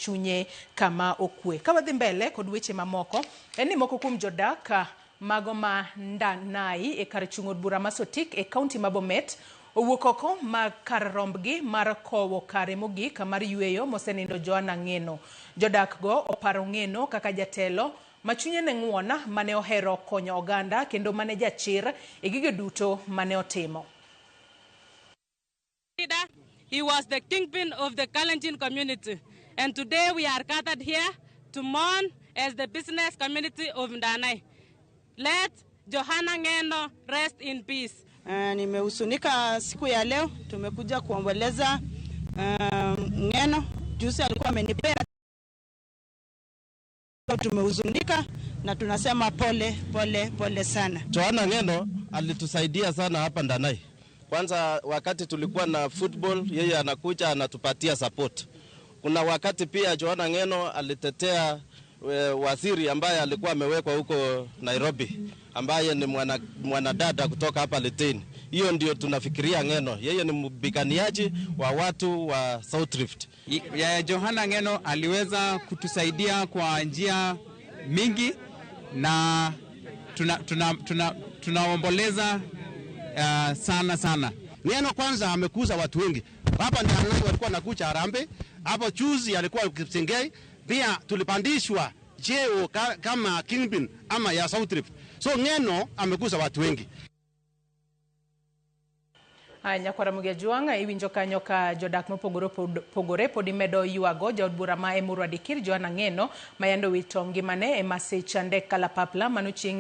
chunye kama okwe. Ka wadhi mbele kod weche mamoko, en ni moko kuom jodak mago ma Ndanai e kar chung' od bura ma Sotik e kaunti ma Bomet owuok oko ma kar rombgi mar kowo kare mogik mar yueyo mosenindo Johana Ng'eno. Jodak go oparo Ng'eno kaka jatelo ma chunye ne ng'won mane ohero konyo oganda kendo mane jachir e gige duto mane otimo. Leader. He was the kingpin of the Kalenjin community. And today we are gathered here to mourn as the business community of Ndanai. Let Johana Ngeno rest in peace. Nimehuzunika siku ya leo, tumekuja kuomboleza Ngeno. Juzi alikuwa amenipea, tumehuzunika na tunasema pole pole pole sana. Johana Ngeno alitusaidia sana hapa Ndanai. Kwanza wakati tulikuwa na football, yeye anakuja anatupatia support. Kuna wakati pia Johana Ngeno alitetea waziri ambaye alikuwa amewekwa huko Nairobi, ambaye ni mwanadada kutoka hapa Litein. Hiyo ndio tunafikiria Ngeno. Yeye ni mpiganiaji wa watu wa South Rift. Ya Johana Ngeno aliweza kutusaidia kwa njia mingi na tunaomboleza sana sana. Ngeno kwanza amekuza watu wengi hapa Ndanai, walikuwa nakuja Harambee hapo. Juzi alikuwa Kipsengei, pia tulipandishwa cheo kama kingpin ama ya South Rift. So Ngeno amekuza watu wengi. Aya, nyakwara Mugia Jwang', iwinjo kanyo ka jodak mopogore opogore pod imedo ywago jaod bura ma Emurua Dikir Johana Ng'eno ma yande owito ngimane e masich ndek kalapapla mano chieng'